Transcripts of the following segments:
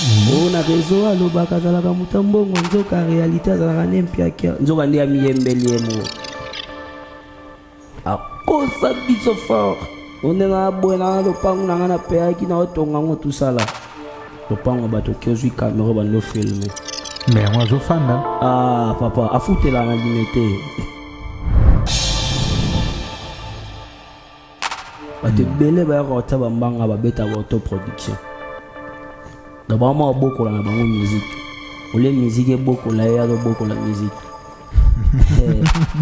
Oyo na réseau alobaka azalaka moto ya mbongo, nzoka réalité azalaka ne mpiakia, nzoka nde amiyembeli ye moko. Akosa biso fort. Onde na boye na lopango na nga na peyaki na otonga ngo tusala. Lopango bato ki ozwi camera bando filmer. Mais yango azofanda. Ah papa, afutela na limete. Bato ebele bayaka kotia bambanga babeta ba autoproduction. Donc bango moko babokola na bango musique. Olie musique ebokola ye azobokola musique.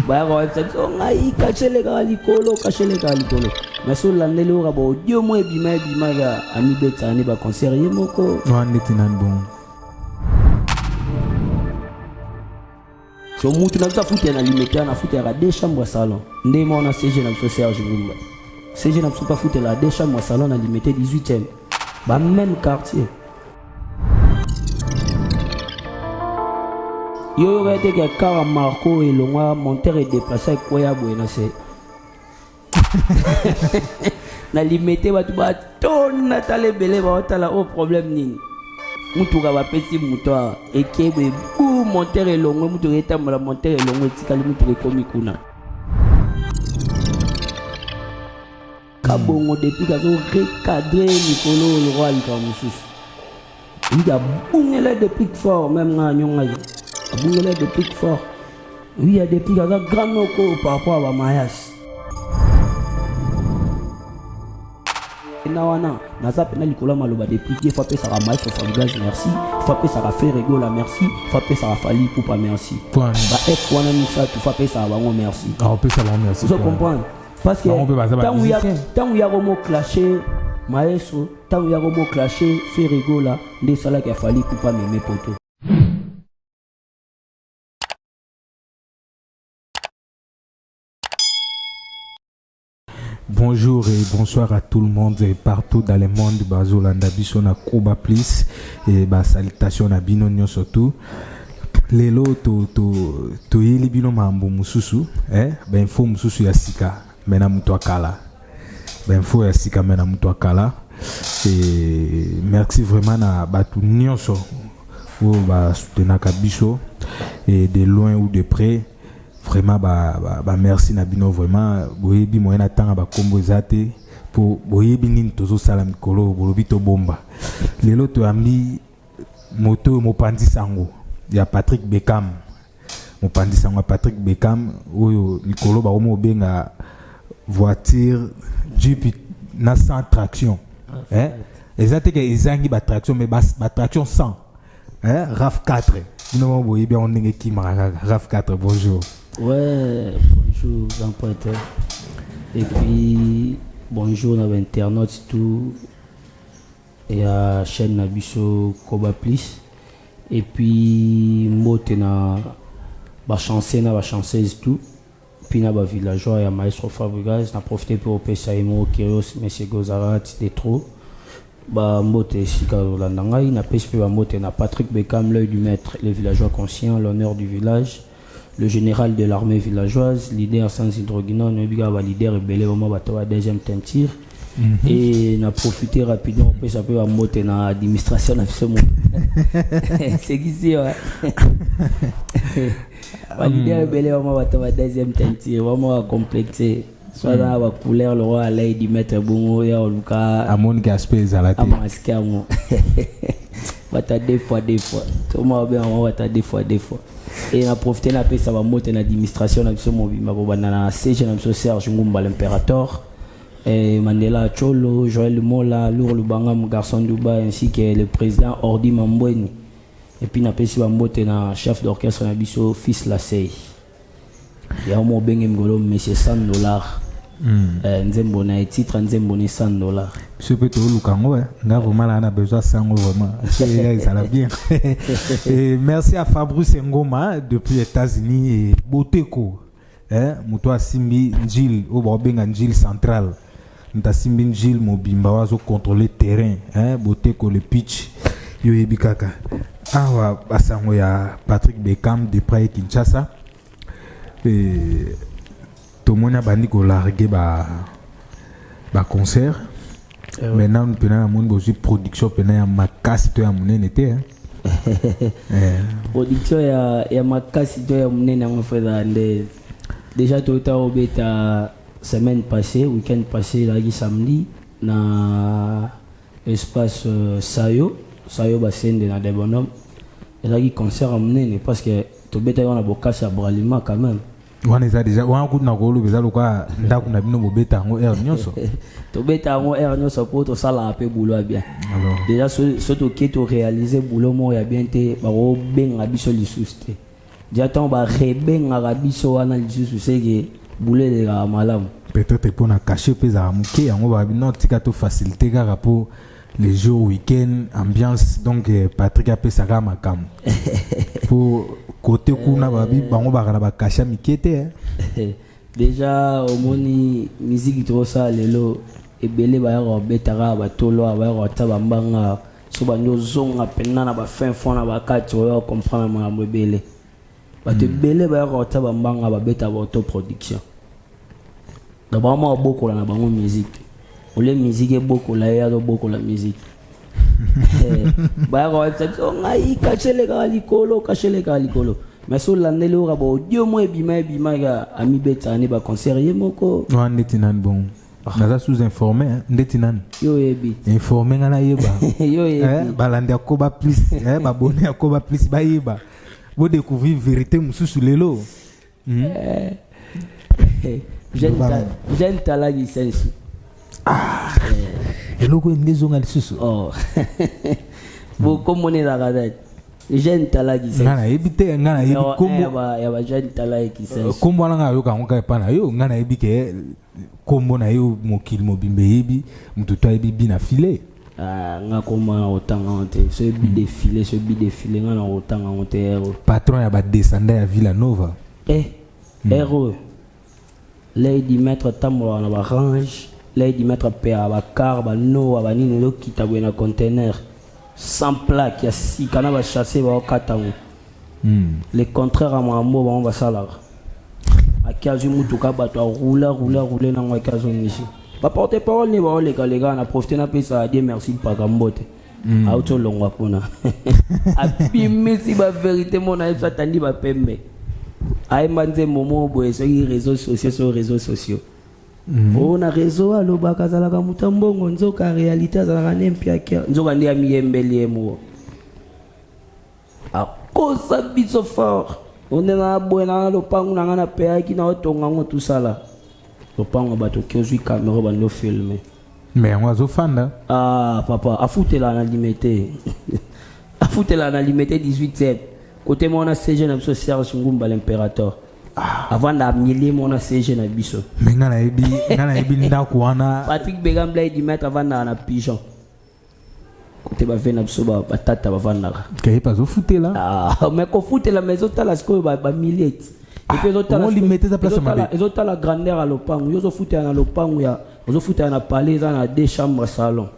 Bayaka koyebisa biso ngai kashe elekaka likolo, kashe elekaka likolo. Mais so olandeli oyoka ba audio moko ebima ebimaka amibetaka nde ba concert ye moko. Wana neti nani bongo? So mutu na biso afutela na limete wana afutelaka deux chambres ya salon nde moko na CG na biso Serge Ngumba. CG na biso mpe afutelaka deux chambres ya salon na limete 18e ba même quartier. Yo yoka ete ke kara Marco elongwa monteur e déplacer ekweya boye na se. Na limete bato batona tala ebele baotala oyo problème nini. Mutuka bapesi moto awa eke boye bu monteur elongwe mutuka etambola monteur elongwe etikali mutuka ekomi kuna. Kabongo depuis kazo recadrer mikolo lokwa likambo mosusu. Oui, abungela depuis fort même nga nyongaki. Abungela depuis fort. Oui, ya depuis aza grand noko par rapport à ba mayas. Na wana naza pena likolo ya maloba depuis ye faut apesaka maestro Fabregas merci, faut apesaka Ferre Gola merci, faut apesaka Fally Ipupa merci. Ba F wana misato faut apesaka bango merci. Ah, opesa bango merci. Ozo comprendre? Parce que Bango mpe baza ba tango ya musiciens. tango ya komo clasher maestro, tango ya komo clasher Ferre Gola nde esalaki ya Fally Ipupa meme poto. Bonjour et bonsoir à tout le monde et partout dans le monde bazolanda biso na Koba Plus et ba salutation na bino nyonso tout. Lelo to to toyeli bino mambo mususu eh ba info mususu ya sika mais na mutu akala. Ba info ya sika mais na mutu akala. Et merci vraiment na batu nyonso oyo ba soutenaka biso et de loin ou de près. Vraiment ba, ba, ba merci na bino vraiment boyebi moyen na tanga ba kombo eza te po boyebi nini tozosala mikolo bolobi tobomba lelo toyambi moto oyo mopanzi sango ya Patrick Beckham mopanzi sango ya Patrick Beckham oyo mikolo bakomi kobenga voiture jeep na sans traction eh? Eza te ke ezangi ba traction mais ba, ba traction sans Hein, RAF 4. Bino moko boyebi yango ndenge ekimaka kaka. RAF 4, bonjour. Ouais, bonjour Jean Prêtre. Et puis bonjour na internautes tout et à chaîne na biso Koba Plus. Et puis mbote na ba chanceux na ba chanceuse tout. Puis na ba villageois ya Maestro Fabregas na profiter pour opesa ye moko Kyrios Monsieur Gozarat de trop. Ba mbote esika ozolanda ngai, napesi mpe ba mbote na Patrick Beckham, l'œil du maître, le villageois conscient, l'honneur du village, le général de l'armée villageoise, leader sans hydroguinone, oyebi kaka ba leader ebele vraiment bato ba deuxième teinture. Et na profiter rapidement opesa mpe ba mbote na administration na biso mo. Sekisi ouais. Ba leader ebele vraiment bato ba deuxième teinture, vraiment ba complexé. So aza na ba couleur le roi alai di maître bongo ya oluka amoniki aspect ezala te amaske yango bato ya deux fois deux fois toma babenga bango bato ya deux fois deux fois e na profite napesa bambote na administration na biso mobimba kobanda na cg na biso Serge Ngumba l'impérateur et Mandela Cholo, Joël Mola, Lourd Lubanga, garçon Dubaï, ainsi que le président Ordi Mambweni. Et puis napesi bambote na chef d'orchestre na biso Fils Lasey. Ya mo benge ngolo monsieur 100 $. Nzembo na titre nzembo ni 100 $. Biso mpe toluka yango eh. Nga vraiment na besoin sango vraiment ezala bien. Et merci à Fabrice Ngoma depuis États-Unis et Boteko eh, moto asimbi Njil oyo bakobenga Njil central, moto asimbi Njil mobimba oyo azocontrôle terrain eh, Boteko le pitch yo oyebi kaka awa basango ya Patrick Beckham depuis Kinshasa. Et tomoni abandi kolarguer ba concert. Mais nanu mpena namoni bozwi production mpena ya makasi to ya monene te, hein? Production ya makasi to ya monene, yango fo ezala nde. Déjà tota obeta semaine passée, week-end passé, ezalaki samedi na espace Sayo Sayo Basende na Debonhomme. Ezalaki concert ya monene parce que tobetaki wana bokasi ya Bralima quand même. Wana eza déjà, wana kutu na koloba eza lokola ndako na bino, bobeta yango heure nyonso. Tobeta yango heure nyonso mpo tosalaka mpe boulot ya bien. Alors. Déjà so toke toréalise boulot moko ya bien te, bakobenga biso lisusu te. Déjà ntango barebengaka biso wana lisusu, seke boulot elekaka malamu. Peut-être mpo na cachet mpe ezalaka moke, yango babi non, tika tofacilité kaka mpo les jours week-end ambiance. Donc Patrick apesaka makambo mpo kote kuna babi bango baka na bacachet ya mike te, hein. Déjà omoni musique tokosala lelo, ebele bayaka kobetaka batolo, bayaka kotia bambanga. So bandi ozonga mpena na bafin fond na bakati, oya comprendre makambo ebele. Bato ebele bayaka kotia bambanga, babeta ba autoproduction. Donc bango moko babokola na bango musique ole, musique ebokola ye, azobokola musique. Bayaka koyebisa biso: "Ngai cachet elekaka likolo, cachet elekaka likolo." Mais so olandeli oyoka baaudio mo ebima ebimaka, amibetaka nde baconcert ye moko. Wana ndeti nani bongo? Naza sous informé, hein? Ndeti nani? Yo oyebi. Informé nga nayeba. Yo oyebi. Balandi ya Koba Plus, babone ya Koba Plus bayeba, bodécouvrir vérité mosusu lelo. Jeune talaki sensu. Eloko oyo nde ezonga lisusu. Oh, bokomona ezalaka te jeune talaki. Nga nayebi te, nga nayebi kombo. Ya bajeune talaki sensu. Kombo wana nga nayoka yango kaka epa na yo. Nga nayebi ke kombo na yo mokili mobimba eyebi, moto to ayebi bina file. Ah, nga kombo na kotanga yango te. So ebi défilé, so ebi défilé, nga na kotanga yango te ero. Patron ya badescendant ya Villa Nova. Ero oyo lady maître atambolaka na barange, lady maître apeyaka bacar, banoa banini, ezokita boye na conteneur sans plaque ya sika na bachasse baokata yango. Le contraire ya makambo bango basalaka, aki azwi mutuka, bato arula rula rule nango, aki azongisi baporte parole ne baolekaleka. Na profite napesa die merci mpaka mbote. Auti olongwa kuna, abimisi bavérité mo na ye biso, atandi bapembe, ayemba nzembo moko boye soki réseaux sociaux, so réseaux sociaux oyo na réseau alobaka azalaka moto ya mbongo, nzoka réalité azalaka ne mpiaka, nzoka nde amiyembeli ye moko, akosa biso fort. Onde na boye na lopango na ngai napeyaki na otonga yango, tosala lopango, bato oki ozwi caméra bando filme. Mais yango azofanda. Ah papa, afutela na Limete, afutela na Limete 18e côté mona CG na biso Serge Ngumba l'impérateur, avanda amilie mona CG na biso. Mais nga nayebi ndako wana. Patrick Bekam Blay Dimet avandaka na Pigeon côté bave na biso, batata bavandaka. Kayebi azofutela. Ah, mais kofutela, mais ezotala sikoyo bamilie ti et puis ezotala Omo Limete eza place mabe. Ezotala grandeur ya lopango. Yo ozofutela na lopango ya, ozofutela na palais eza na deux chambres, salon.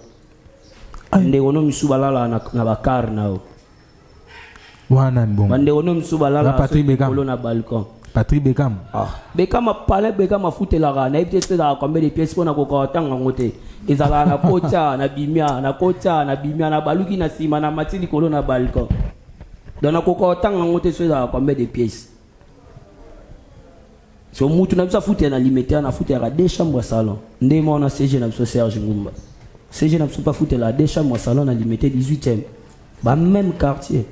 Ndeko no misusu balalaka na bakar na yo. Wana nani bongo? Bandeko no misusu balalaka Patrick soki Beckham. likolo na balcon. Patrick Bekam. Ah, Bekama palais, Bekam afutelaka, nayebi te ezalaka combien de pièces mpona kokoka kotanga yango te. Ezalaka na kotia na bimia, na kotia na bimia, na baluki na nsima na mati likolo na balcon. Donc nakoka kotanga yango te so ezalaka combien de pièces. So mutu na biso afutela na Limete wana, afutelaka deux chambres, salon. Nde mwana CG na biso Serge Ngumba, CG na biso mpe afutelaka deux chambres, salon na Limete 18e, bameme quartier,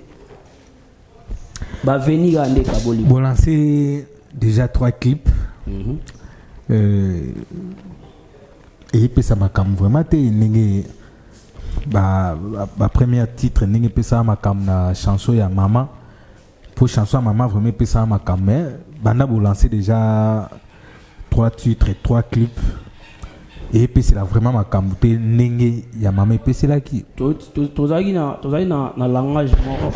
baveni kaka nde kaboli. Bon, lancé déjà trois clips. Eyepesa makambo vraiment te ndenge ba premier titre, ndenge epesaka makambo na chanson ya mama, po chanson ya mama vraiment epesaka makambo. Mais banda bolancer déjà trois titres et trois clips, eyepesela vraiment makambo te ndenge ya mama epeselaki. Tozalaki na langage moko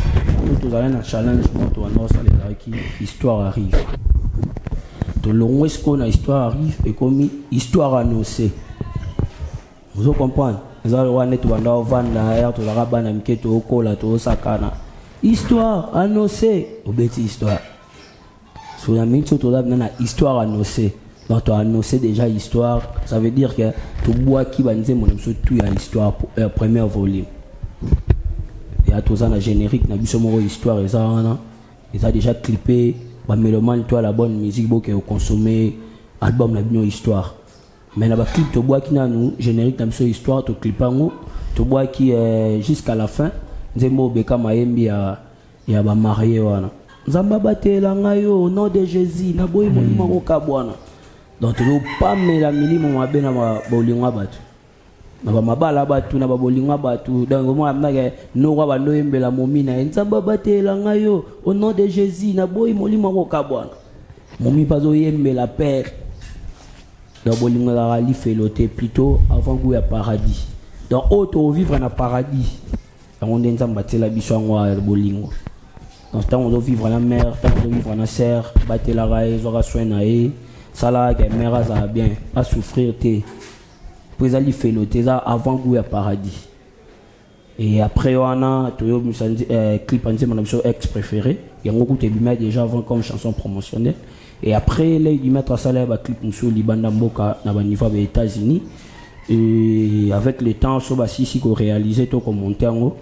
to tozalaki na challenge moko tobanda kosala, ezalaki histoire arrive. Tolongwe sikoyo na histoire arrive, ekomi histoire annoncé. Ozo comprendre? Eza lokola nde tobanda kovanda ere tozalaka bana mike, tookola, toosakana, histoire annoncé, obeti histoire. So na miniti oyo toza na histoire annoncé. Donc toannonce déjà Histoire, ça veut dire que tobwaki banzembo na biso tout ya Histoire, premier volume. Ya toza na générique na biso moko Histoire, eza wana, eza déjà clippé. Bamélomane to la bonne musique, boke oconsommer album na bino Histoire. Mais na baclip, tobwaki nanu générique na biso Histoire, toclipe yango, tobwaki jusqu'à la fin, nzembo obeka mayembi ya bamarie wana, Nzambe abatela ngai yo au nom de Jésus, naboyi molimo akokabwana. Donc tozopamela milimo mabe na bolingo ya bato, na bamabala bato, na babolingo ya bato. Donc omona mnake noko bando oyembela momi na ye, Nzambe abatela ngai yo au nom de Jésus, naboyi molimo akokabwana. Momi mpe azoyembela père. Donc bolingo ezalaka lifelo te, plutôt avant goût ya paradis. Donc oyo tovivre na paradis, yango nde Nzambe atiela biso yango ya bolingo. Donc ntango ozovivre na mare, ntango ozovivre na sœur, batelaka ye, ezwaka soin na ye, salaka ke mare azala bien, asouffrir te, mpo eza lifelo te, eza avant goût ya paradis. Et après wana, toyobimisa clip ya nzembo na biso Ex préféré. Yango kutu ebima déjà avant comme chanson promotionnelle. Et après, L'Œil du Maître asala ya baclip mosusu libanda mboka, na baniveau ya baÉtats-Unis. Et avec le temps, so basisi koréaliser to komonte yango,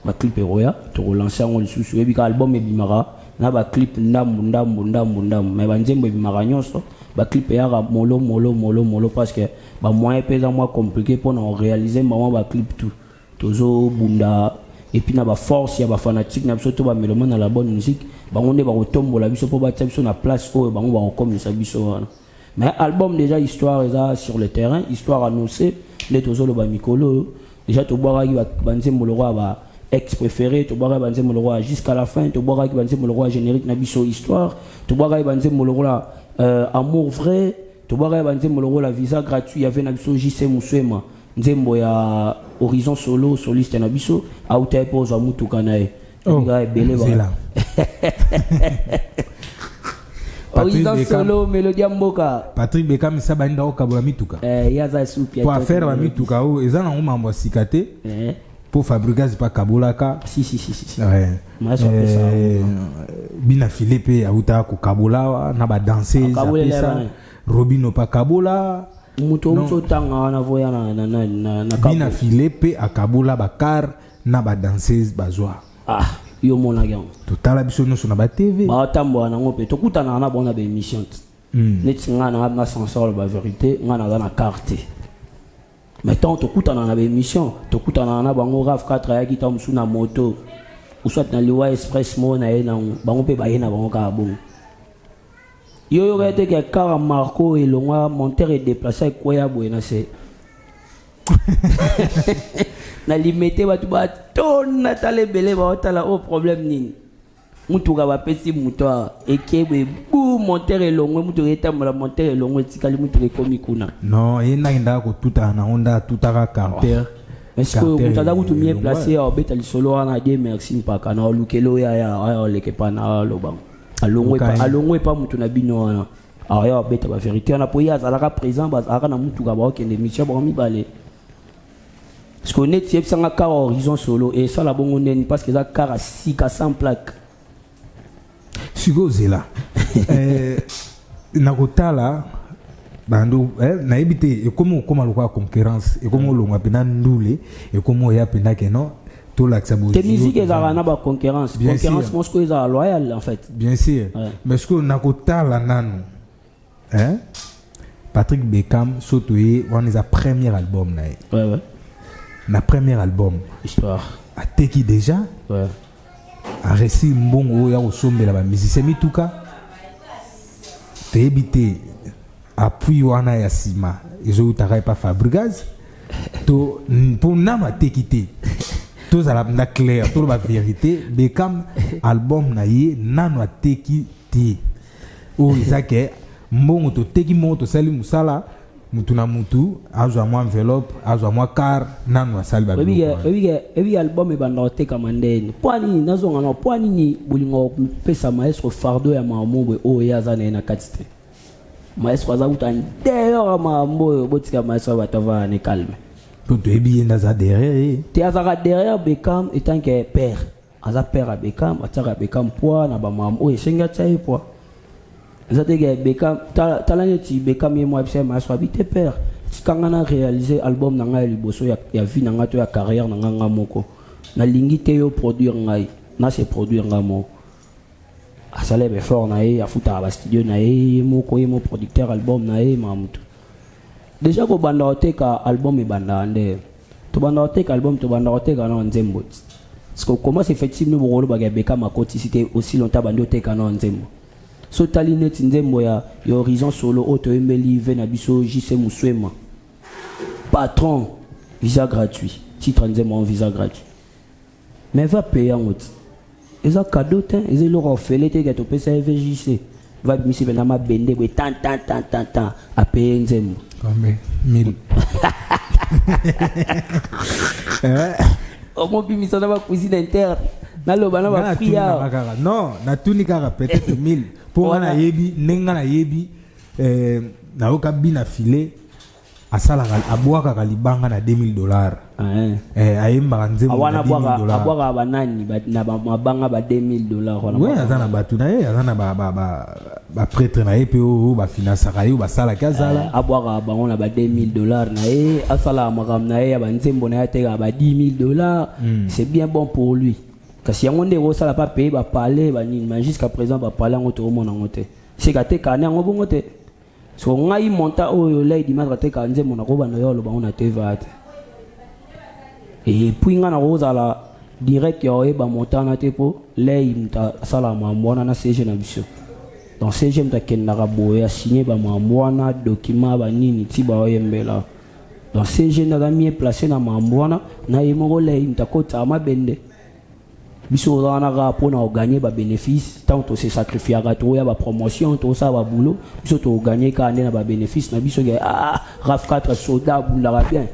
baclip eroya, tokolance yango lisusu. Oyebi ka album ebimaka na baclip ndambu ndambu ndambu ndambu, mais banzembo ebimaka nyonso, baclip eyaka molo molo molo molo, parce que bamoyen mpe eza mwa compliqué mpona koréaliser bamwa baclip. Tout tozobunda, et puis na baforce ya bafanatique na biso to bamélomane na la bonne musique, bango nde bakotombola biso mpo batia biso na place oyo bango bakokomisa biso wana. Mais album déjà Histoire eza sur le terrain, Histoire annoncé nde tozoloba mikolo oyo. Déjà tobwakaki banzembo lokola ba Ex préféré, tobwakaki banzembo lokola Jusqu'à la fin, tobwakaki banzembo lokola générique na biso Histoire, tobwakaki banzembo lokola Amour vrai, tobwakaki banzembo lokola Visa gratuit. Yave na biso JC Muswema, nzembo ya Horizon Solo, soliste na biso, auta ye mpo ozwa mutuka na ye. Oh, Ebika ebele zela. Patrick Horizon Beckham. Solo, mélodie ya mboka. Patrick Bekam esa balinda kokabola mituka. Eh, ye aza supi. Po affaire bamituka oyo eza nango mambo ya sika te, po Fabregas mpe akabolaka. Si, si, si, si, si. Ouais. Maestro apesa. Bina file mpe autaka kokabola awa na badanseuse. Akabolela Apesa bana. Robino mpe akabola. Moto outi otanga wana voya na Bina Kabo. File mpe akabola bacar na badanseuse bazwa. Ah, yo omonaki yango? Totala biso nyonso na batv. Baotambola nango mpe tokutanaka na bango na baémission te. Neti ngai na censeur, loba vérité, ngai naza na carte te, mais ntango tokutanaka na baémission, tokutanaka na bango. RAV 4 ayaki ntango mosusu na moto ou soit na Liwa Express moko na ye nango, bango mpe baye na bango kaka bongo. Yo yoka ete ke kaka Marco elongwa montere edéplace, ekweya boye na se na Limete, bato batona, tala ebele baotala oyo problème nini. Mutuka bapesi moto awa, ekebwe bu, montere elongwe, mutuka etambola, montere elongwe, etikali mutuka ekomi kuna. Non, ye nakendaka kotutaka nango, nde atutaka carter. Mais sikoyo moto aza kutu mieux placé abeta lisolo wana. Die merci mpaka na olukeli oyo aya aya oleke pa na alobango, alongwe Okai. Alongwe epa motu na bino wana, aya abeta bavérité wana, po ye azalaka présent, bazalaka na mutuka, baokende mission bango mibale. Parce que neti yebisanga, car Horizon Solo esala bongo ndeni? Parce que eza car sika sans plaque. Sikoyo ozela, na kotala bando, nayebi te, ekomi kokóma lokola concurrence, ekomi olongwa mpena ndule, ekomi oya mpena keno tolakisa. Te, musique ezalaka na baconcurrence. Bien Concurrence sûr. mosiko ezala loyal en fait. Bien sûr. Mais sikoyo na kotala nanu, hein? Patrick Beckham, so toye wana, eza premier album na ye. Na premier album Histoire, ateki déjà, aresi mbongo oyo ya kosombela bamusicien mituka. Toyebi te appui wana ya nsima ezoyutaka epa Fabregas to mpo nano ateki te. Tozala na clair, toloba vérité, Bekam album na ye nano ateki te. Oyo eza ke mbongo toteki, mbongo tosali mosala, mutu na mutu azwa mwa enveloppe, azwa mwa car, nano asali babiloko wana. Oyebi album ebanda kotekama ndeni? Mpo nini nazonga na mpo nini bolingo kopesa maestro fardeau ya makambo boye oyo ye aza na ye na kati te? Maestro aza kuta dehors ya makambo oyo. Botika maestro ya bato avanda ne calme. Mpo toyebi ye nde aza derrière ye. Te, azalaka derrière Bekam etant que père, aza père ya Bekam, atiaka Bekam poids na bamakambo oyo esengi atia ye poids. Eza te ke Beckham, tala neti Beckham ye moko ayebisa ye maestro abi te père, tika nga na realiser album na nga ya liboso ya, ya vie na nga to ya carrière na nga nga moko. Nalingi te yo produire ngai, na se produire nga moko. Asala ba effort na ye, afutaka ba studio na ye, ye moko ye moko producteur album na ye makambo tout. Déjà kobanda koteka album ebandaka nde tobanda koteka album, tobanda koteka na nzembo ti. Parce que comment se fait-il bino bokolobaka ya Beckham akotisi te aussi longtemps bandi oteka na nzembo? So tali neti nzembo ya Horizon Solo oyo toyembeli ve na biso JC Muswema, patron, visa gratuit, titre nzembo en visa gratuit, mais va payer yango ti, eza cadeau te, eza eloko ofele te ke topesa ye VJC va bimisi mpenza mabende boye tan tan tan tan tan, apeye nzembo. Combien? 1000? Omobimisa na bacuisine interne, naloba na Nga baprix natuni awa. Nanga kaka, non, natuni kaka, peut-être 1000 mpo nga nayebi ndenge nga nayebi, nayoka bina file asalaka, abwakaka libanga na 2000 $. Ayembaka nzembo na Wana 10 000 dollars. Abwakaka banani na mabanga ba 2000 $ wana? We, aza na bato na ye, aza na baprêtre na ye mpe oyo bafinansaka ye, oyo basalaki azala. Abwakaka bango na ba 2000 $ na ye, asalaka makambo na ye ya banzembo na ye, atekaka ba 10 000 $. C'est bien bon pour lui, kasi yango nde ekosala pa paye bapale banini, mais jusqu'à présent bapale yango tokomona yango te, seka atekaka nde yango bongo te. So ngai monta oyo Lady Maître atekaka nzembo, nakobanda yo aloba ngo na TVA te. Et puis nga nakozala direct ya oyeba monta wana te, mpo lei moto asalaka makambo wana na CG na biso. Donc CG moto akendaka boye, asigne bamakambo wana, document banini ti baoyembela. Donc CG nde aza mieux placé na makambo wana na ye moko. Lei moto akotaka mabende, biso oza wana kaka mpona koganye babénéfice. Ntango tose sacrifiaka, toya bapromotion, tosala baboulot, biso toganye kaka nde na babénéfice na biso ke ah, RAV 4 soda abundaka bien,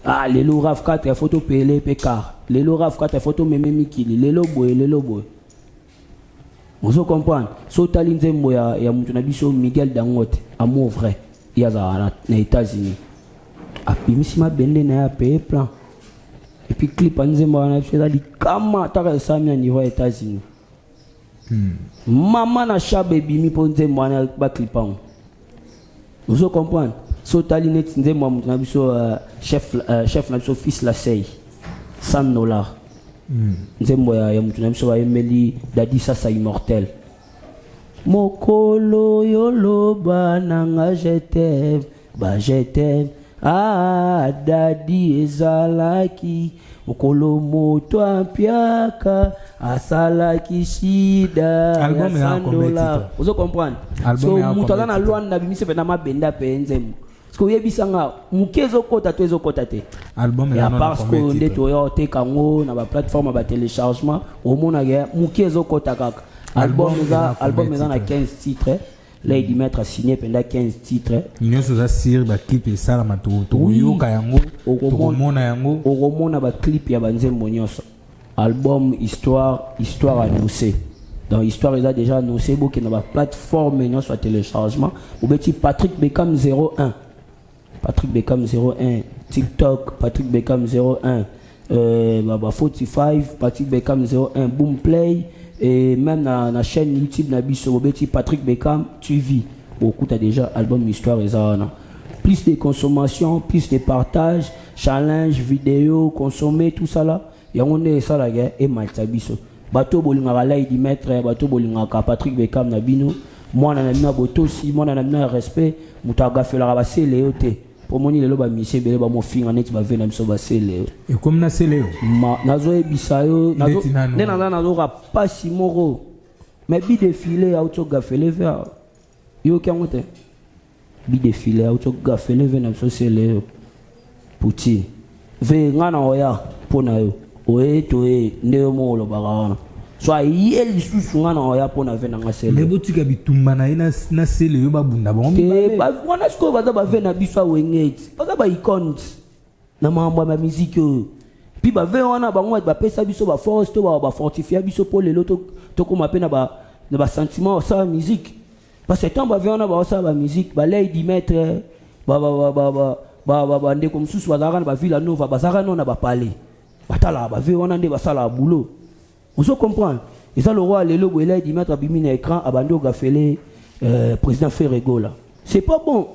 ah, lelo RAV 4 faut topele mpe car, lelo RAV 4 faut tomeme mikili, lelo boye, lelo boye. Ozo comprendre? So otali nzembo ya moto na biso Miguel Dangote, Amour vrai, ye azalaka na États-Unis, apimisi mabende na ye, apaye plan, et puis clip ya nzembo wana biso eza likama taka esalami na niveau ya États-Unis. Mama na shab ebimi mpo nzembo wana baclip yango. Ozo comprendre? So otali neti nzembo ya moto na biso chef na biso Fils Lasey, 100 $. Nzembo ya moto na biso bayembeli Dadi Sasa Immortel, mokolo yoloba nanga je t'aime, ba je t'aime, ah Dadi, ezalaki mokolo moto ampiaka asalaki shida Album ya eza 100 combien dollar. titre? Ozo comprendre? Album So eza moto aza combien na titre? Lwanda, abimisi mpenza mabenda pe nzembo, parce que oyebisanga moke ezokɔta to ezokɔta te. Album Ya eza nano parce combien que nde titre? toya oteka yango na baplateforme ya batéléchargement, omonaka moke ezokɔta kaka. Album Album eza eza album combien eza na titre? 15 titres. Lady Maître asigné mpenza 15 titres. Nyonso eza sur baclip esalama, tokoyoka yango, tokomona yango. Okomona baclip ya banzembo nyonso. Album Histoire, histoire annoncée, donc histoire eza déjà annoncé. Bokende na baplateforme nyonso ya téléchargement, obeti Patrick Beckham 01, Patrick Beckham 01 TikTok, Patrick Beckham 01 ba 45, Patrick Beckham 01 Boomplay, et même na chaîne YouTube na biso, bobeti Patrick Beckham TV, bokuta déjà album Histoire eza wana. Plus de consommation, plus de partage, challenge vidéo, consommer, tout ça là, yango nde esalaka ematisa biso. Bato bolingaka Lady Maître, bato bolingaka Patrick Beckham na bino, mwana na bino ya botosi, mwana na bino ya respect, moto agafelaka basele yo te, mpo moni lelo bamisi ebele bamofinga neti bave na biso basele yo. Ekomi na sele yo? Ma nazoyebisa yo Neti nanu. Nde naza nazoka pasi moko, mais bi défilé auti ogafele ve yoki yango te. Bi défilé auti ogafele ve na biso sele yo Poutine ve nga na oya mpo na yo oye toye nde yo moko olobaka wana, so aye lisusu nga na oya mpo na ve na nga sele. Me botika bitumba na ye na sele yo, babunda bango te mibale. Wana sikoyo baza bave na biso awenge eti baza baicone na makambo ya bamiziki oyo, puis bave wana bango bato bapesa biso baforce to bafortifia biso mpo lelo tokóma mpe na basentiment osala musique, parce que ntango bave wana baosala bamusique, balady maître, bandeko mosusu bazalaka na bavilla nova, bazalaka no na bapale, batalaka bave wana nde basalaka boulot. Ozo comprendre? Eza le roi lelo boye, Lady Maître abimi na écran, abandi ogafele. Président Ferre Gola, c'est pas bon.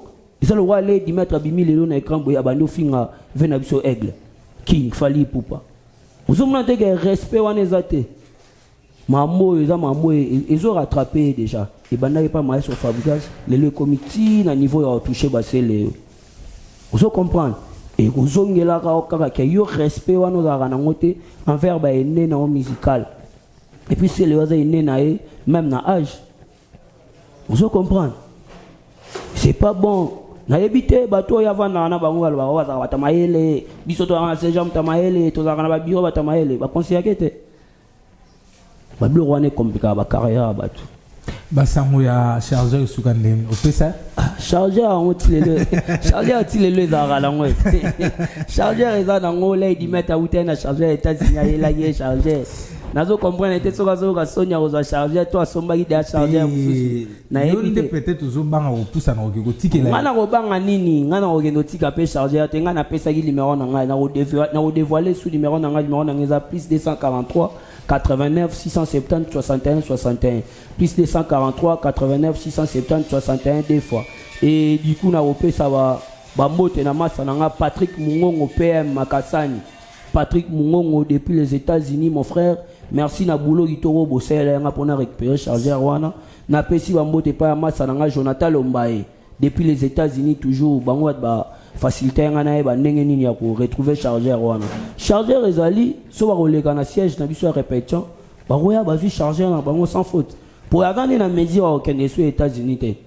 Eza lokwa ale Dimetre abimi lelo na écran boye, abandi ofinga ve na biso Aigle King Fally Ipupa. Ozomona te ke respect wana eza te. Mambo oyo eza mambo oyo ezorattrape ye déjà. Ebandaki pa maestro Fabregas, lelo ekomi ti na niveau ya kotouche basele. Yo ozo comprendre, ekozongelaka kaka ke yo respect wana ozalaka nango te envers baene na yo musical. Et puis sele oyo aza ene na ye même na âge. Ozo comprendre, c'est pas bon. Nayebi te, bato oyo avandaka na bango balobaka oyo bazalaka bato ya mayele. Biso tozalaka na seja moto ya mayele, tozalaka na babiro bato ya mayele, baconseillake te. Babiloko wana ekomplikaka bacarrière ya bato. Basango ya chargeur esuka ndenge opesa? Chargeur yango ti lelo, chargeur ti lelo ezalaka nango. Chargeur eza nango. Lady Met awutaki na chargeur États-Unis, ayelaki ye chargeur. Nazo comprendre te soki azoyoka soni akozwa chargeur to asombaki deya chargeur mosusu. Yo Nayebi nde te. Peut-être ozobanga kopusana, koke kotikela. Ngai nakobanga nini? Ngai nakokende otika mpe chargeur te. Ngai napesaki numéro na ngai, nakodévoile su numéro na ngai. Numéro na ngai eza plus 243 89 670 61 61, plus 243 89 670 61 deux fois. Et du coup nakopesa bambote na masa na nga Patrick Mungongo, PM Makasani. Patrick Mungongo depuis les États-Unis, mon frère, merci na boulot kitoko bosalela yanga mpona récupérer chargeur wana. Napesi bambote epai ya masa na nga Jonathan Lombaye depuis les États-Unis toujours. Bango bato bafacilité yanga nayeba ndenge nini ya koretrouver chargeur wana. Chargeur ezali so bakoleka na siège na biso ya répétition, bakoya bazwi chargeur na bango sans faute. Po aza nde na mesure akokende so États-Unis te,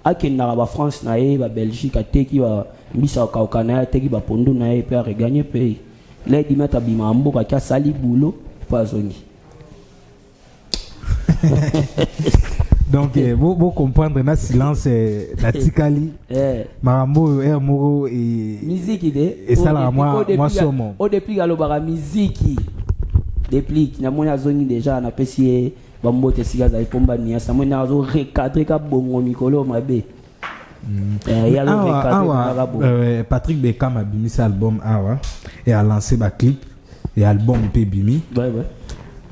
akendaka bafrance na ye, babelgique, ateki bambisa kokauka na ye, ateki bapondu na ye mpe areganye pays. Lady Met abimaka mboka, aki asali boulot mpo azongi. Donc bo comprendre na silence natikali. Makambo oyo aire moko miziki de esalaka mwa somo. O Deplick alobaka miziki. Deplick namoni azongi déjà, napesi ye bambote esika azali pomba niasi. Namoni azo recadre ka bongo mikolo mabe. Ye azo Awa, recadre awa kaka bongo. Patrick Beckham abimisi album awa e alance baclip e album mpe ebimi. Ouais.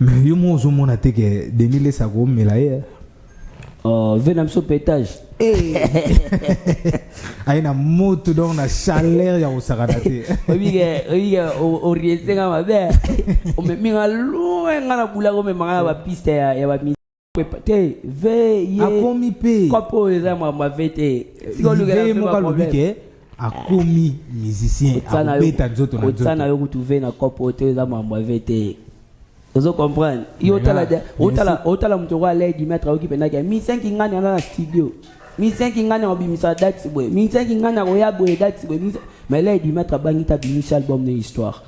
Mais yo mo ozomona te ke Denis Lessie akomela ye? Oh, ve na biso pétage. Aye na moto, donc na chaleur ya kosakana te. Oyebike oriente nga mabe, omemi nga loin. Nga na bulaka, omemanga na bapiste ya bami te ve ye. Akomi mpe. Kopo oyo eza makambo ave te. Sika olukela Ve mpe moko alobi baproblème. ke akomi musicien, akobeta nzoto na Kotia na nzoto. yo kutu ve na kopo te, eza mambo ave te. Ozo comprendre yo? Mais Otala là, otala otala moto oko aledi maître ayoki mpendaki mi-5 ngani aza na studio, mi-5 ngani akobimisa date boye, mi-5 ngani akoya boye, date boye, mais lady maître abangi te, abimisi album na histoire.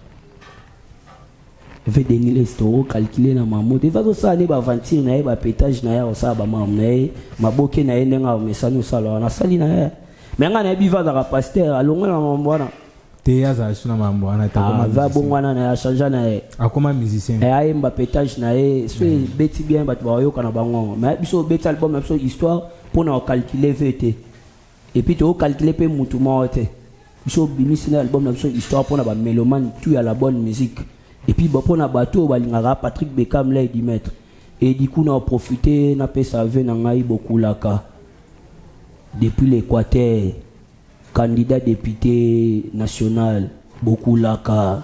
Ve Denis Lessie tokocalcule na mamo te. Eva azosala nde baaventure na ye, bapétage na ye, akosala bamambo na ye, maboke na ye ndenge amesani osala wana, asali na ye. Mais ngai nayebi va azalaka pasteur, alongwe na mambo wana. Te, azala su na mambo wana te, akoma Ah, va musicien. bongo wana na ye achange na ye. Akoma musicien. Ayemba pétage na ye so ebeti bien, bato bakoyoka na bango. Mais biso obeti album na biso histoire mpona kocalcule ve te, et puis tokocalcule mpe mutu moko te. Biso obimisi na album na biso histoire mpona bamélomane tout ya la bonne musique, et puis mpona bato oyo balingaka Patrick Beckham, Lady Maître. Et du coup na profite napesa ve na ngai Bokulaka depuis l'Équateur, candidat député national. Bokulaka,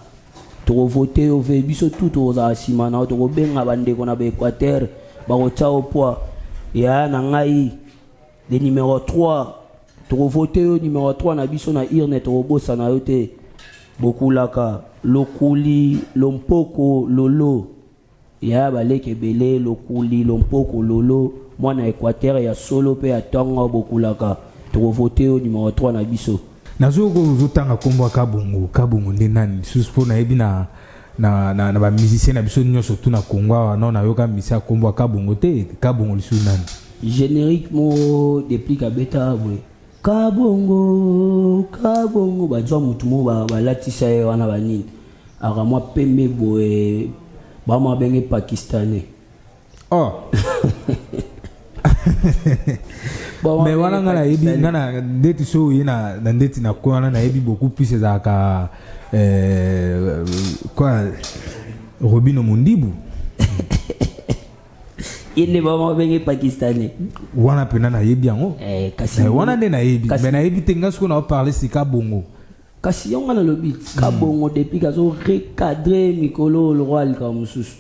tokovote yo ve. Biso tu tokozala nsima na yo, tokobenga bandeko na baéquateur, bakotia yo poids ya na ngai le numéro 3. Tokovote yo numéro 3 na biso na urne, tokobosana yo te. Bokulaka lokuli lompoko lolo ya baleki ebele, lokuli lompoko lolo, mwana Équateur ya solo mpe ya ntongo. Bokulaka, tokovote yo numéro 3 na biso. Nazoyoka ozotanga nkombo ya Kabongo. Kabongo nde nani lisusu? Mpo nayebi na bamusicien na biso nyonso tu na Kongo awa, no nayoka misi ya nkombo ya Kabongo te. Kabongo lisusu nani? Générique moko Deplick abeta boye, Kabongo, Kabongo. Bazwa motu moko balatisa ye wana banini, aka mwa pembe boye, bamwa benge pakistanais. Oh. Bamwa Mais wana benge nga nayebi pakistanais. Nga na ndeti so oye na ndeti na ko wana, nayebi beaucoup plus ezalaka quoi, Robino Mondibu. Ye nde bama babenge Pakistanais. Wana mpena nayebi yango. Eh, kasi Eh, wana nde nayebi. Kasi Mais nayebi te, nga sikoyo naoparle sika bongo. Kasi yo nga nalobi Kabongo depuis kazo recadre mikolo le roi alika mosusu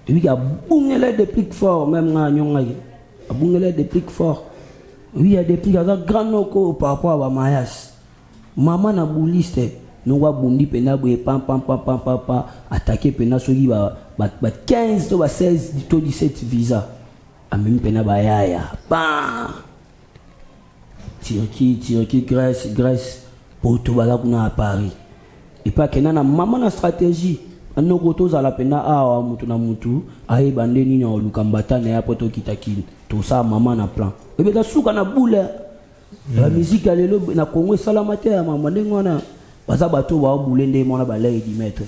depuis abungela Deplick fort, même nga anyongaki abungela Deplick fort. Oui, ya Deplick aza grand noko par rapport à bamayas mama na buliste noko abundi mpena boye pam pam pam pam pam pam, atake mpena soki ba 15 to ba 16 to 17 visa, amemi mpena bayaya pam, Turquie, Turquie, Grèce, Grèce, poto, baza kuna na Paris. Epe akenda na mama na stratégie noko tozala mpenza awa, mutu na mutu ayeba nde nini aoluka mbata na ye po tokita kini, tosala mama na plan ebeta suka na bule. Bamusique ya lelo na Congo esalama te ya mama ndenge wana. Baza bato baobule nde mwana balai dimetre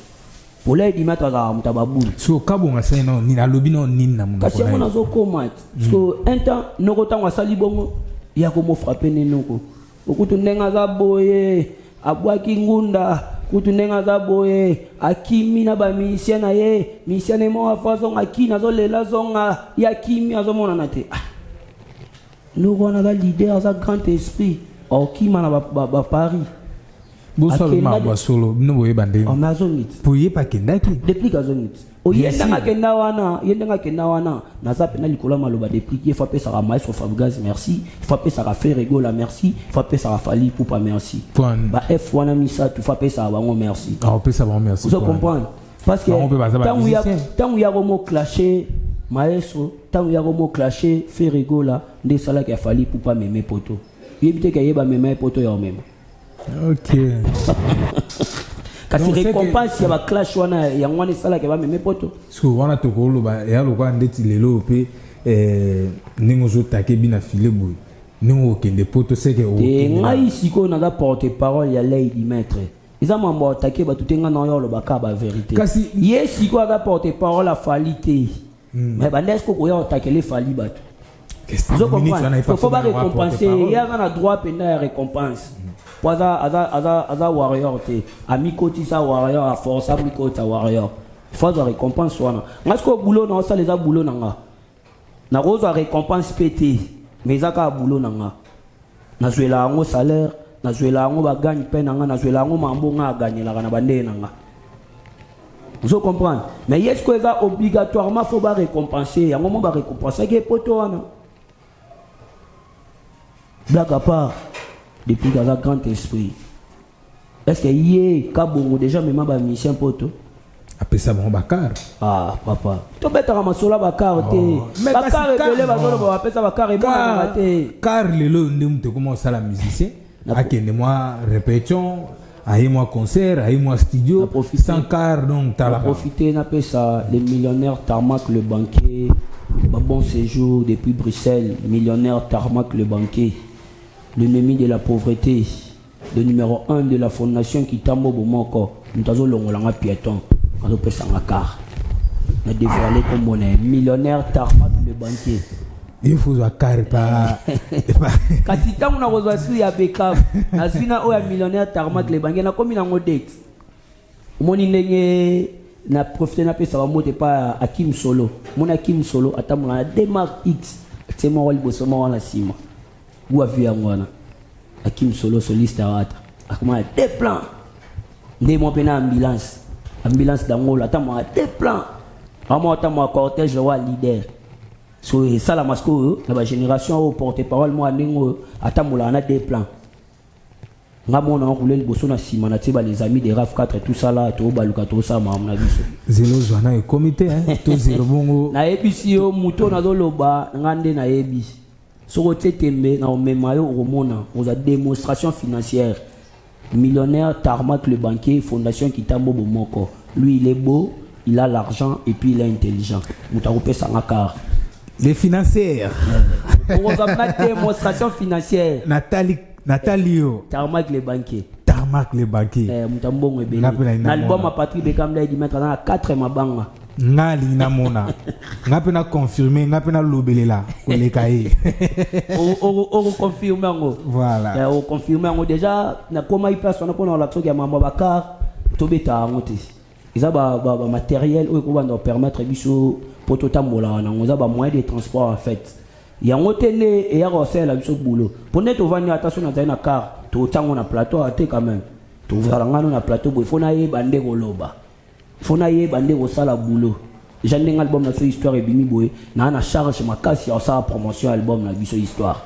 polai dimetre azalaka moto ya babule. So Kabongo asali nao nini? Alobi nao nini na monoko Kasi na yango ye? nazokoma ti parce que un temps noko ntango asali bongo ya komofrappe nde noko okutu ndenge aza boye, abwaki ngunda kutu ndenge aza boye, akimi na bamusicien na ye, musicien na ye moko afo azonga kini, azolela azonga, ye akimi, azomonana te. Ah, noko wana aza leader, aza grand esprit, okima na baparis. Bosala makambo ya solo, bino boyeba ndenge. Mais azongi ti. Po ye mpe akendaki. Depuis kazongi ti oye. Bien sûr. Ndenge akenda wana, ye ndenge akenda wana, naza mpena likolo ya maloba depuis ye fo apesaka maestro Fabregas merci, fo apesaka Ferre Gola merci, fo apesaka Fally Ipupa merci. Point. Ba F wana misato, fo apesaka bango merci. Aopesa bango merci. Ozo Point. comprendre, parce que Bango mpe baza ba ntango ya musicien. ntango ya komo clasher maestro, ntango ya komo clasher Ferre Gola, nde esalaki ya Fally Ipupa meme poto. Yebi te ke ayeba mema ye poto ya omema. Kasi Donc, c'est que- récompense ya baclash wana, yango wana esalaki bameme poto. So wana tokoloba eya lokola ndeti lelo mpe ndenge ozotake bina file boye, ndenge okende poto seke Te. okende Ngai sikoyo naza porte parole ya Lady Maître, eza mambo atake bato te. Ngai na oyo alobaka bavérité. Ye sikoyo aza porte parole afali te, mais banda eske okoya otakele Fally bato? Ozo comprendre, faut barécompense ye, aza na droit mpenza ya récompense po aza warrior te, amikotisa warrior, aforce amikotisa warrior, faut azwa récompense wana. Ngai sikoyo boulot na osala eza boulot na nga, nakozwa récompense mpe te, mais eza kaka boulot na nga. Nazwela yango salaire, nazwela yango bagagne mpe na nga, nazwela yango mambo nga aganyelaka na bandenge na nga. Ozo comprendre, mais ye sikoyo eza obligatoirement faut barécompense yango mo barécompensaki epoto wana. Blague à part, depuis kaza grand esprit, est ce que ye Kabongo déjà mema bamusicien poto? Apesa bango bacar. Ah papa, tobetaka masolo ya bacar te. Oh. Mais kasi Bacar ebele car, bazoloba non. bapesa bacar, emonanaka te. Car lelo nde moto ekoma osala musicien akende mwa répétition, aye mwa concert, aye mwa studio Na profiter. sans car, donc talaka. Profiter napesa le millionnaire Tarmac le banquier ba bon séjour depuis Bruxelles. Millionnaire Tarmac le banquier, l'ennemi de la pauvreté, le numéro 1 de la fondation Kitambo Bomoko, moto azolongolanga piéton, azopesanga car na dévoilé kombo na ye, millionnaire Tarmac le banquier. Il faut zwa car pa Kasi ntango nakozwa su ya Bekam, nazwi na oyo ya millionnaire Tarmac le banquier, nakomi nango date. Omoni ndenge na profite napesa bambote epa Akim Solo. Moni Akim Solo atambola na Dmark X, atie moko liboso, moko na nsima, gu avi yango wana. Akim Solo, soliste awata, akoma na deux plans nde mwa mpe na ambulance, ambulance dangola, atambola na deux plans amo, atambola cortège wa leader. So esalama sikoyo na bagénération oyo, porte parole mwa ndenge oyo atambolaka na deux plans. Nga mona okule liboso na nsima na tie ba les amis de RAF 4, tout ça là, tobaluka, tosala makambo na biso. Zelo ozwa na ekomi te, hein? To zelo bongo. Nayebisi yo, moto oyo nazoloba nga nde nayebi. Soki otie tembe na omema yo, okomona ozwa démonstration financière. Millionnaire Tarmac le banquier, fondation Kitambo Bomoko, lui il est beau, il a l'argent et puis il est intelligent. Moto akopesanga car. Les financières. Okozwa na démonstration financière. Natali, natali yo. Tarmac le banquier. Tarmac le banquier. Eh, moto ya mbongo ebele. Nga mpe nalingi Na album namona. ya Patrick Bekam Lady Maître aza na 4 mabanga. Nga alingi namona, nga mpe na confirme, nga mpe nalobelela koleka ye. Okoconfirme yango. Voilà. Eh, okoconfirme yango. Déjà nakomaki place wana mpona kolakisa soki ya mambo ya bacar, tobeta yango te. Eza ba matériel oyo ekobanda kopermettre biso mpo totambolaka nango. Eza bamoyen de transport en fait. Yango te nde eyaka kosalela biso boulot, mpo nde tovandi, ata so nazali na car, totiango na plateau ate. Quand même tozala ngano na plateau boye, fo nayeba nde koloba, fo nayeba nde kosala boulot. Déjà ndenge album na biso Histoire ebimi boye, naa na charge makasi ya kosala promotion ya album na biso Histoire.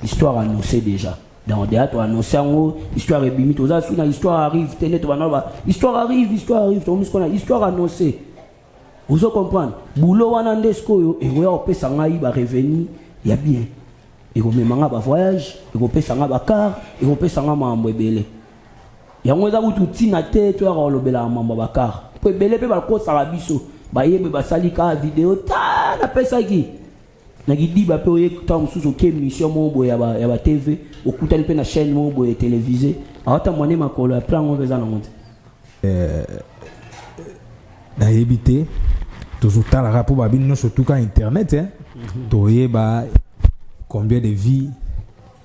Histoire annoncé déjà, donc déjà toannonce yango. Histoire ebimi, toza su na Histoire arrive te nde tobanda ba Histoire arrive, Histoire arrive. Tokomi sikoyo na Histoire annoncé. Ozo comprendre? Boulot wana nde sikoyo ekoya kopesa ngai barevenu ya bien, ekomema nga bavoyage, ekopesa nga bacar, ekopesa nga makambo ebele. Yango eza kutu ntina te toyaka kolobelaka mambo ya bacar, mpo ebele mpe bakosaka biso. Bayebe basali kaka video ta napesaki na kidiba mpe oye ntango mosusu oke émission moko boye ya ba TV, okutani mpe na chaîne moko boye télévisé, aotambwa nde makolo ya plan ngo mpe eza nango te. Nayebi te, tozotalaka mpo babino nyonso tuka internet, hein? Toyeba combien de vues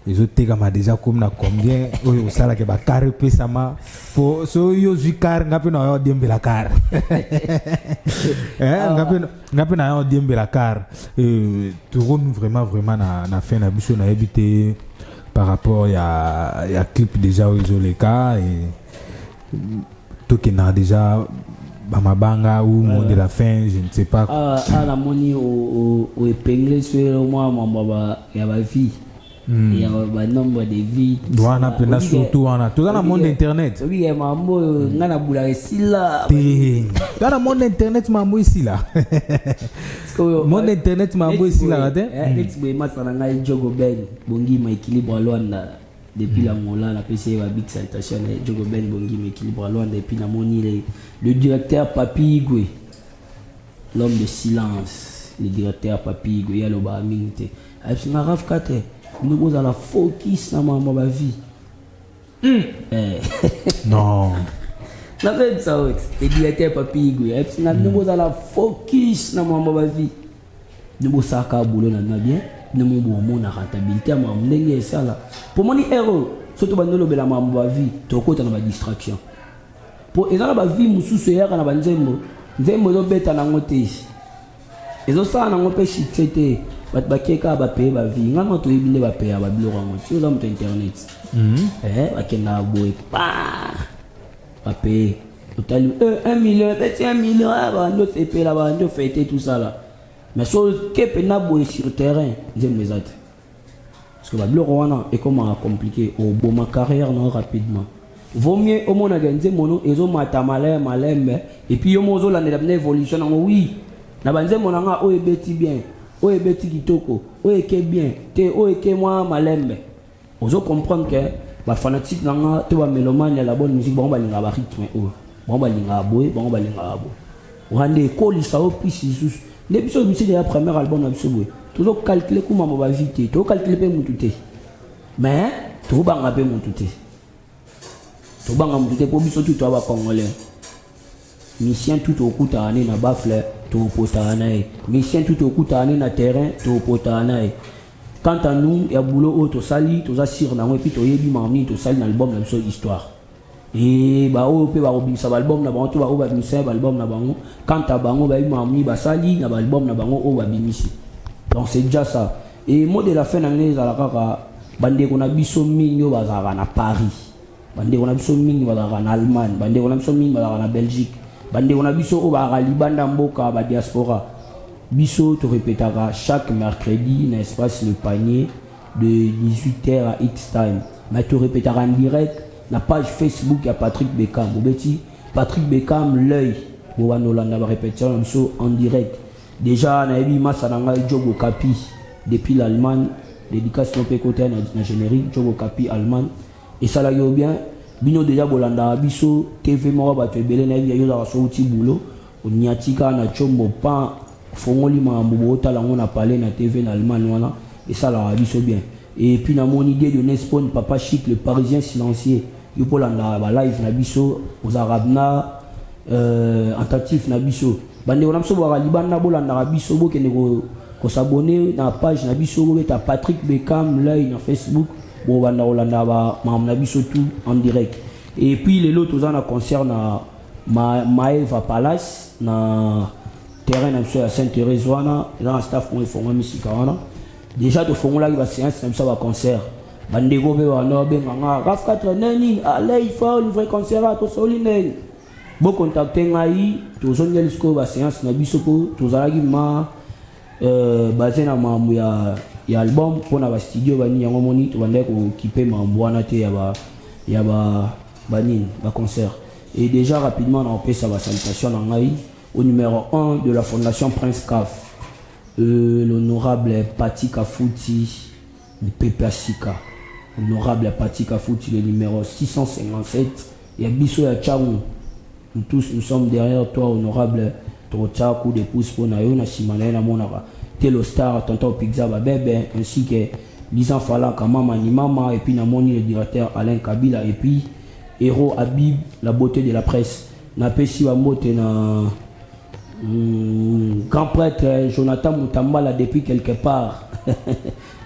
ezotekama déjà, komi na combien oyo osalaka bacar epesama, po so yo ozwi car, nga mpe na yo odiembela car. Eh, nga mpe na yo odiembela car. Tokomi vraiment vraiment na fin na biso. Nayebi te, par rapport ya clip déjà oyo ezoleka, tokendaka déjà bamabanga ou mot de la fin, je ne sais pas. Ah, ah, namoni oépingle so mwa mambo ya bavues, ya banombre de vues. Wana mpenza, surtout wana toza na monde internet. Obike mambo oyo ngai nabulaka esila. Te, toza na monde internet, mambo esila. Monde internet, mambo esilaka te. Neti boye, masa na ngai Jogo Ben Bongima, Équilibre à Lwanda, depuis l'Angola, napesi ye ba big salutation na Jogo Ben Bongima, Équilibre à Lwanda. Et puis namoni le directeur Papi Igwe, l'homme de silence, le directeur Papi Igwe. Ye alobaka mingi te, ayebisi nga: "Raf 4, bino bozala focus na makambo ya bavues." Eh. Non. Nabebisa oyo, le directeur Papi Igwe ayebisi nga: "Bino bozala focus na makambo ya bavues, bino bosalaka boulot na bino bien, bino mo bomona rentabilité ya makambo ndenge esala." Po moni ere oyo, so tobandi olobela makambo bavues, tokota na badistraction, po eza na bavues mosusu eyaka na banzembo. Nzembo ezobeta nango te, ezosala nango mpe succès te, bato bakie kaka bapaye bavues. Nga na toyebi nde bapaye babiloko yango ti oza moto internet. Eh, bakendaka boye pa bapaye, otali 1 million ebeti, 1 million, ah, bandi osepela, bandi ofete, tout ça là. Mais so ke mpena boye sur terrain, nzembo eza te, parce que babiloko wana ekomaka compliqué, oboma carrière na rapidement. Vaut mieux omonaka nzembo no ezomata malembe malembe, et puis yo mo ozolandela mpena évolution nango. Oui, na banzembo na nga oyo ebeti bien, oyo ebeti kitoko, oyo eke bien te, oyo eke mwa malembe, ozo comprendre que bafanatique na nga to bamélomane ya la bonne musique, bango balingaka barythme oyo, bango balingaka boye, bango balingaka boye. Wana nde ekolisa oyo plus lisusu. Nde biso misili ya premier album na biso boye, tozocalcule kumama bavues te, tozocalcule mpe mutu te, mais tobanga mpe mutu te, tobanga mutu te, mpo biso tu toya bacongolais. Musicien tu tokutaka ne na baffle, topotaka na ye. Musicien tu tokutaka ne na terrain, topotaka na ye. Quant à nous, ya boulot oyo tosali, toza sûr nango, et puis toyebi makambo nini tosali na album na biso Histoire. E baoyo mpe bakobimisa baalbum na bango to baoyo babimisa baalbum na bango, quant à bango, bayebi makambo nini basali na baalbum na bango oyo babimisi. Donc c'est déjà ça. Et mot de la fin na ngai ezala kaka: bandeko na biso mingi oyo bazalaka na Paris, bandeko na biso mingi bazalaka na Allemagne, bandeko na biso mingi bazalaka na Belgique, bandeko na biso oyo bazalaka libanda mboka, badiaspora, biso torepetaka chaque mercredi na espace Le Panier de 18h à X time, mais torepetaka en direct na page Facebook ya Patrick Beckham. Obeti Patrick Beckham l'œil, bobanda olanda barépétition na biso en direct. Déjà nayebi masa na ngai Jogo Kapi depuis l'Allemagne, dédicace no mpe kota na générique. Jogo Kapi, Allemagne, esalaki yo bien. Bino déjà bolandaka biso TV moko, bato ebele nayebi yo ozalaka so uti boulot, oniati kaka na tshombo pan, fongoli makambo, bootala yango na palais na TV na Allemagne wana, esalaka biso bien. Et puis namoni Dieudonné Spone, Papa Chic, le Parisien silencieux, yo mpo olandaka balive na biso, ozalaka na attentif na biso. Bandeko na biso bwaka libanda, bolandaka biso, bokende kos'abonner na page na biso, bobeta Patrick Beckham l'œil na Facebook, bobanda kolanda bamakambo na biso tout en direct. Et puis lelo toza na concert na Ma, Maeva Palace na terrain na biso ya Sainte Thérèse wana, eza na staff moko efongwami sika wana. Déjà tofongolaki ba séance na biso ya ba concert. Bandeko mpe banda babenga nga RAF 4 neni allez, il faut livrer concert, tosoli neni, bocontacte ngai. Tozongeli sikoyo ba séance na biso mpo tozalaki ma basé na makambo ya album mpona bastudio banini. Yango moni tobandaki kokipe makambo wana te ya ba banini, baconcert. Et déjà rapidement na opesa basalutation na ngai au numéro 1 de la fondation Prince Caf, l'honorable Pati Kafuti Mpepe Asika. Honorable Pati Kafuti, le numéro 657 ya biso ya Tchangu, nous tous, nous sommes derrière toi, honorable. Tokotia coup de pouce mpona yo. Na nsima na ye namonaka Telo Star, tonton Pizza Babebe, ainsi que Lisan Falaka, mama ni mama. Et puis namoni le directeur Alain Kabila et puis Héros Habib, la beauté de la presse. Napesi bambote na grand prêtre Jonathan Mutambala depuis quelque part.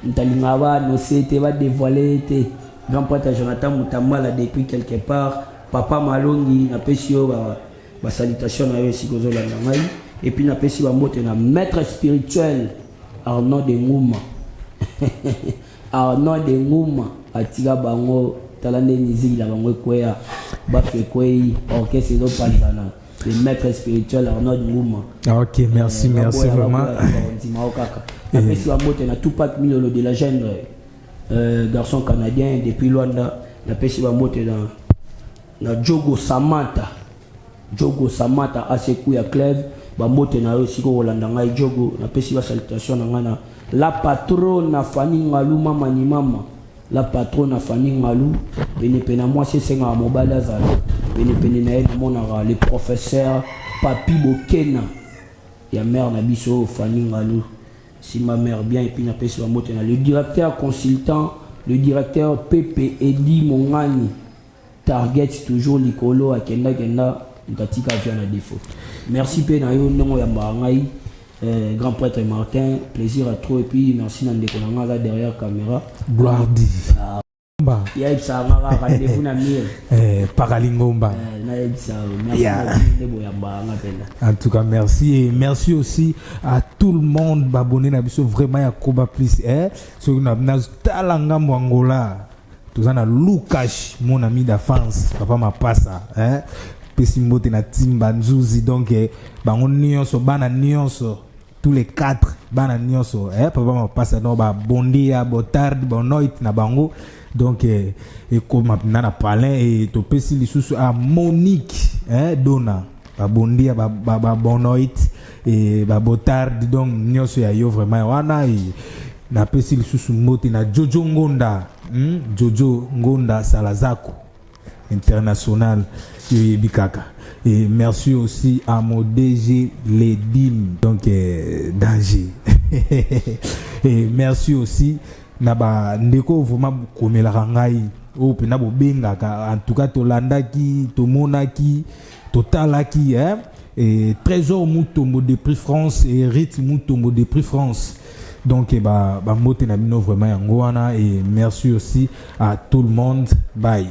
Ntalingaka baannonce te, badévoile te. Grand prêtre Jonathan Mutambala depuis quelque part, papa Malongi, napesi yo basalutation na yo esika ozolanda ngai. Et puis napesi bambote na maître spirituel Arnaud de Nguma. Arnaud de Nguma atika bango, tala nde miziki na bango ekweya, bato ekwei, orchestre ezopanzana. Le maître spirituel Arnaud Nguma. Ah, ok, merci, merci vraiment. Ndima kaka napesi bambote na Tupac Milolo de la gendre, garçon canadien depuis Luanda. Napesi bambote na Jogo Samata, Jogo Samata Asekuya Club. Bambote na yo esika kolanda ngai, Jogo. Napesi basalutation na ngai na la patronne na Fani Ngalu, mama ni mama, la patronne na Fani Ngalu. Penepene mwasi esengaka mobali azala penepene na ye. Namonaka le professeur Papi Bokena ya mare na biso Fani Ngalu, simba mare bien. Et puis napesi bambote na le directeur consultant, le directeur Pepe Edi Mongani, target toujours likolo, akendakenda, moto atika avia na défaut. Merci mpe na yo ndenge oyambaka ngai, grand prêtre Martin, plaisir à trop. Et puis merci na ndeko na ngai aza derrière caméra. Gloire di Ba. Yayebisaka nga kaka rendez-vous na mire. Pakalingomba. Nayebisa merci na bino nde boyambaka nga mpenza. En tout cas, merci. Et merci aussi à tout le monde, abonné na biso vraiment ya Koba Plus. Eh, so na na tala ngambo Angola. Toza na Lucas, mon ami d'enfance, papa Mapasa, hein. Pesi mbote na Timba Nzuzi, donc bango nyonso, bana nyonso, tous les quatre bana nyonso, eh, papa Mapasa, donc ba bondia, botarde, bonoit na bango. Donc ekoma na na palin et topesi lisusu à Monique, hein, Donna, babondia, babonoit e babotarde, donc nyonso ya yo vraiment wana. E napesi lisusu mbote na Jojo Ngonda, Jojo Ngonda Salazako international, yoyebi kaka. Et merci aussi à mon DG Ledim, donc danger. Et merci aussi na bandeko vraiment komelaka ngai oyo mpena bobengaka. En tout cas tolandaki, tomonaki, totalaki, hein? Et Trésor Mutombo depuis France et Rit Mutombo depuis France, donc ba bambote na bino vraiment yango wana. Et merci aussi à tout le monde, bye.